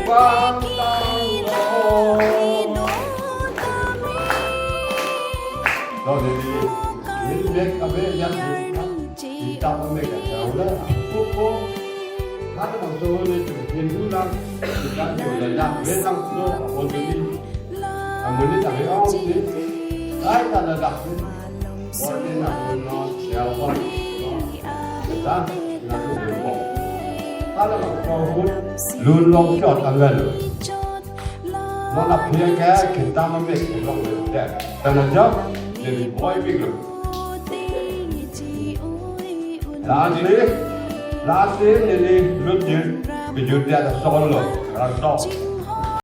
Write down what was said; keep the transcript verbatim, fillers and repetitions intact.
Pangtang lo. Lo, neli, neli mek kave yan, kita mek kave la. Pupo. Halaso ne Hindu lang, kita ne la, ya, metang lo, on neli. Amonit ta ong si. Ai ta ladak si. Ordi na pun no, ya pon. Kita na tu pun. Halaso ahut lun long shot an lo. Non aphi ke kita ma mek long lo. Tana jok, neli boi bik lo. Lasi, lasi neli lut jir, bijur dia ta son lo, rang son.